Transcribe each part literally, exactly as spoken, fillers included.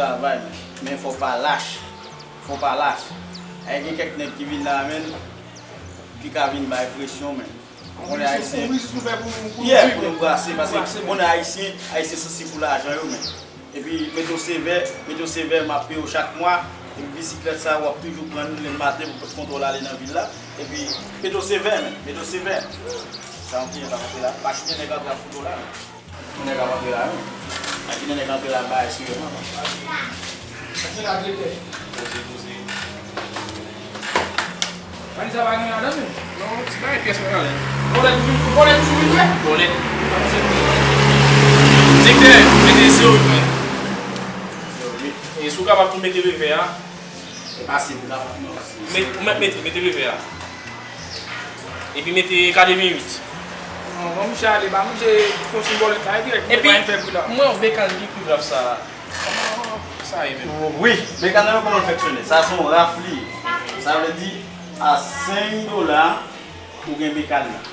Travay, men, men fò w pa lach. Fò w pa lach. Ay, gen kèk nèg ki vin la, men, ki ka vin bay presyon, men. Ou konnen Ayisyen. Konplis nou fè pou nou, pou nou Yeah, pou nou brase, paske, bon, Ayisyen, Ayisyen sansib pou lajan yo, men. Epi, mete w sevè, mete w sevè, m ap peye w chak mwa. Epi, bisiklèt sa, w ap toujou pran l lè maten pou pot kontwòl ale nan vil la. Epi, mete w sevè, men, mete w sevè. Sa yon kliyan k ap antre la. Pa kite nèg antre ap fout w la, men. Yon nèg ap antre la, men. Pa kite nèg antre la, bay sou yo, non. Sa se la, direktè. Poze, poze. Valiz la pa gen ladan l, non? Non, ti bagay pyès mwen anlè. Bòlèt toujou, bòlèt toujou vin jwe? Bòlèt. Direktè, mete zewo uit mwen. Zewo uit. E si w kapab tou mete vevè a. E pa si w kapab, non. Met, met, mete, mete vevè a. Epi mete katreventuit. Non, ban misye ale, ba misye konsi bòlèt la, dirèk, mwen pa fè bri la. Epi, mwen, yon bekàn ki pi grav sa. Sa ye menm. Wi, bekàn nan yo kòman l fonksyone? Sa se yon raf li ye. Sa vle di, a senk dola, ou gen bekàn nan.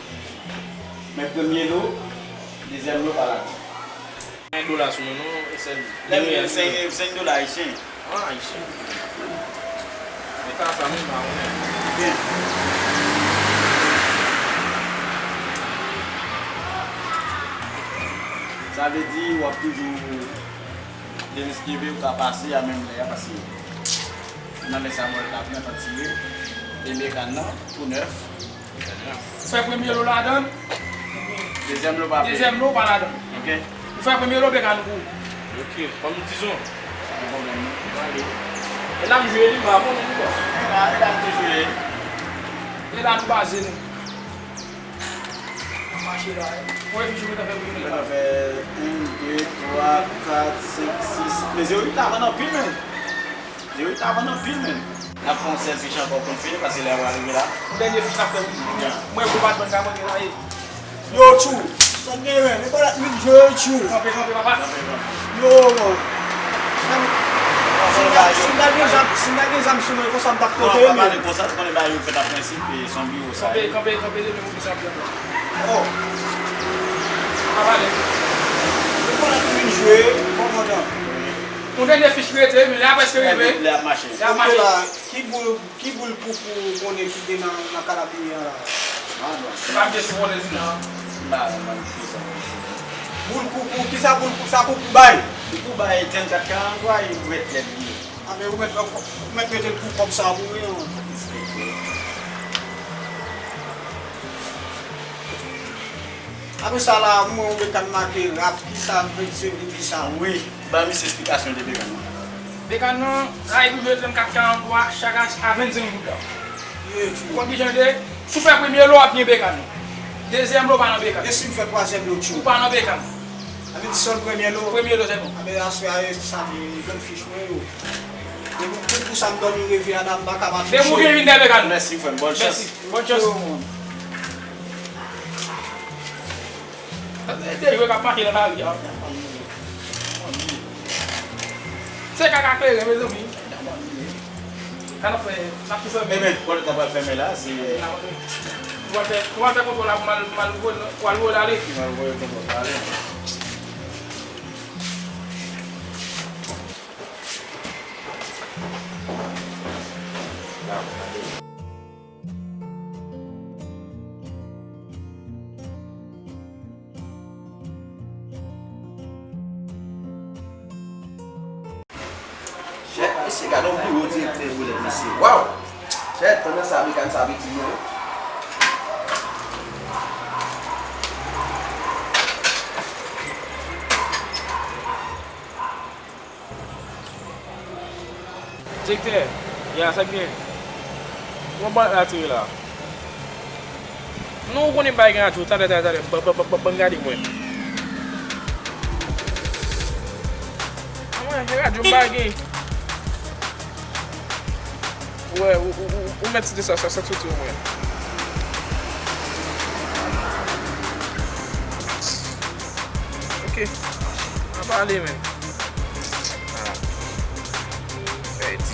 Men premye lo, dezyèm lo pa ladan. Senk dola sou mwen, non, e sèl. Lè m senk, senk dola ayisyen. Ah, ayisyen. Men ka sa menm pa konnen. Byen. Sa vle di, w ap toujou Dereskive ou ka pase a menm lè a, paske nan lè sa bòl la pran tan tire, e bekàn nan tou nèf. Ou fè premye lo ladan l. Dezyèm lo pa peye. Dezyèm lo pa ladan l. Ok. Ou fè premye lo, bekàn kou. Ok, kòm dizon. Pa gen pwoblèm, non. Ale. E la m jwe li, m pa konnen li bò. E la, e la m te jwe. E la nou baze nou. Mache la, wi. Mwen vin jwe mwen ta fè mwen. Mwen ta fè youn, de, twa, kat, senk, sis. Men zewo uit la vann anpil, men. Zewo uit la vann anpil, men. N ap fè yon sèl fich ankò pou n fini, paske lè a pral rive la. Yon dènye fich n ap fè, wi. Mwen, pou patwon ka mande la, e. Yo, tchou. Sa gen, men. E pa la, min jwe, tchou. Kanpe, kanpe, papa. Yo, man. Si m ta, si m ta gen zam, si m ta gen zam sou mwen, konsa m t ap kote yo, men. Non, pa pale konsa, ou konnen bagay yo fèt a prensip, e se yon biwo sa ye. Kanpe, kanpe, kanpe, depi moun ki santi ankò. Oh. Pa pale. Yo konnen ki vin jwe, bon kontan. Yon dènye fich ki rete, men lè a prèske rive. Lè ap mache. Lè ap mache. Ki boul, ki boul koupou ou konnen ki te nan, nan kalabriye an la? Ah, non. Se pa m te sou konnen li nan. M pa, m pa konn ki sa. Boul koupou, ki sa boul koupou, sa koupou bay? Koupou bay trannkat karantwa e ou mèt lè l ye. Ah, men ou mèt, ou mèt mete l pou kòb sa pou mwen, an. Apre sa la, mwen ou mèt al make raf, ki sa vennsenk ribi sa, wi. Ba misye esplikasyon de bekàn nan. Bekàn nan, la, li toujou trannkat karantwa, chak a, a vennsenk goud la. Ye, tchou. Ou konn kijan l ye? Si w fè premye lo, w ap gen bekàn nan. Dezyèm lo pa nan bekàn. E si m fè twazyèm lo, tchou? Ou pa nan bekàn. Sa vle di sèl premye lo? Premye lo sèlman. Anben, aswè a, e sa vle jwenn fich mwen yo. Depi pou, pou sa m dòmi reve a la, m pa ka pa touche. Depi w gen youn nan bekàn. Mèsi, frè m. Bòn chans. Mèsi. Bòn chans. Yo, man. Sa se de jwe k ap mache nan lari a. Se kaka kleren, mezanmi. Sa n ap fè, n ap tou fèmen. Ebyen, pòt la pral fèmen la, se. N ap, nou pral fè, nou pral fè kontwòl la pou m al, m al voye, pou al voye l ale. M al voye kontwòl la ale. Chèt, mesye, gade yon biwo direktè bòlèt, mesye. Waw! Chèt, pandan sa, bekàn sa piti, non? Direktè, ya, sa k gen? Kòman bòlèt la ateri la? Non, ou konnen m pa gen radyo, talè, talè, talè, ban, ban, ban, ban, ban m gade mwen. Anmwey, e radyo m pa gen. Wè, ou, ou, ou, ou mèt site sa, sa, sa k soti o mwen. Ok. N a pale, men. Ah. Pèdi.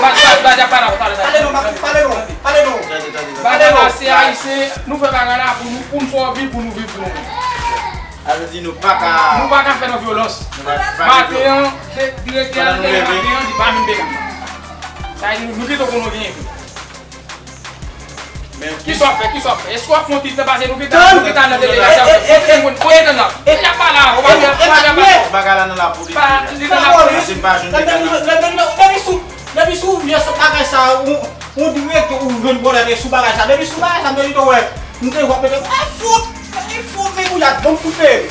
Bagay la se Ayisyen, nou fè bagay la se Ayisyen, nou fè bagay la pou nou, pou n fè w viv, pou nou viv pou nou menm. Sa vle di nou pa ka. Nou pa ka fè nan vyolans. Nou pa, pa ka. Maten an, direktè a leve maten an, li pa vin peye. Sa vle di nou kite w konnen w genyen. Kisa w ap fè? Kisa w ap fè? Èske w ap fè yon ti tan pase nou gentan, nou gentan nan delegasyon? Ou gentan nan. Ou gentan nan. Ou gentan nan. Bagay la nan lapolis. Pa, li nan lapolis. Se pa jwenn gentan nan. Depi sou, depi sou vye bagay sa, ou, ou direktè ou jwenn pwoblèm e sou bagay sa. Depi sou bagay sa, depi tou wè, nou te wè mete, ay fout, ay fout, men kounye a, bon fout peye.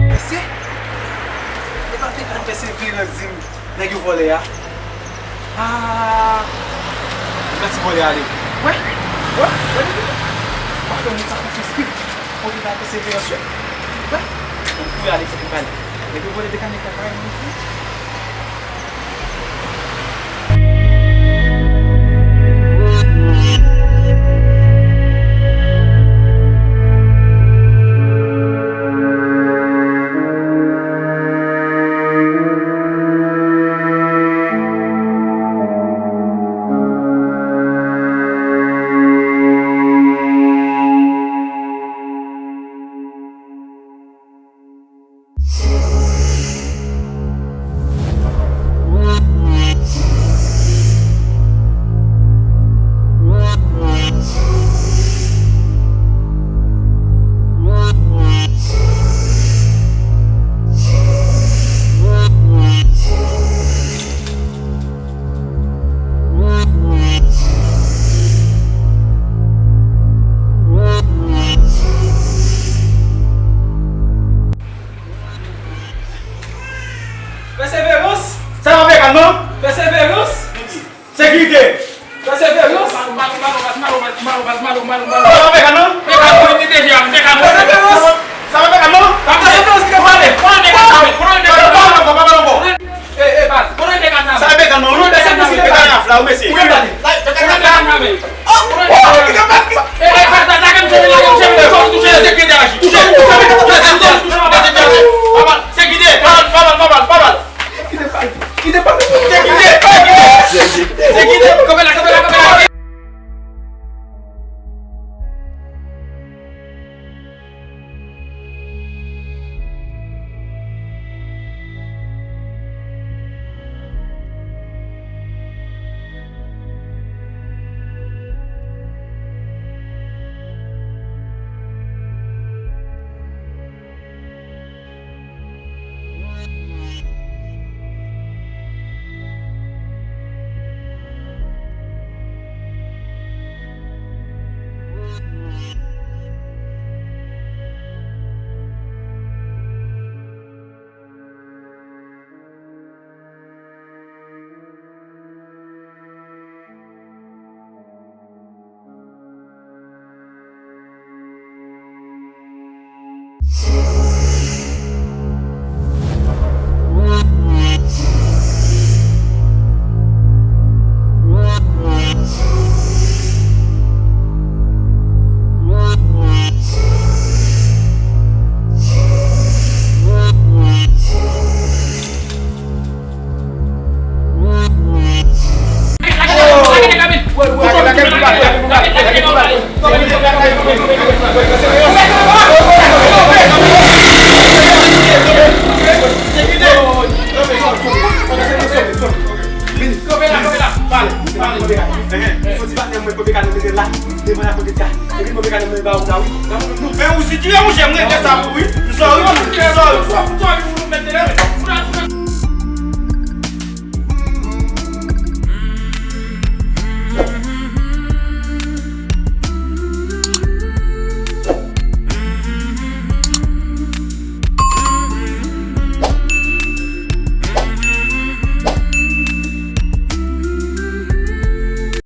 Mesye, e pa te ka pèseverans di m nèg yo vòlè a. Ah, m pati vòlè ale. Wè, wè, wè, nèg yo. Pa fè moun sa konfyans wi. Fò gen pèseverans wi. Wè, m kouri ale, fò m pale. Nèg yo vòlè de kamyon kay mwen wi. Sa pa Megan non? Megan, pou li te deja, Megan. Sa pa Megan non? Sa pa Megan non? Sa pa Megan non? Pran Megan, pran Megan. Pran Megan, pran Megan. Sa pa Megan non? Pran Megan, pran Megan. Sa pa Megan non? Pran Megan, pran Megan. Pran Megan, pran Megan. Men ou si ti yon jèm rete sa pou wi. Sòri, sòri.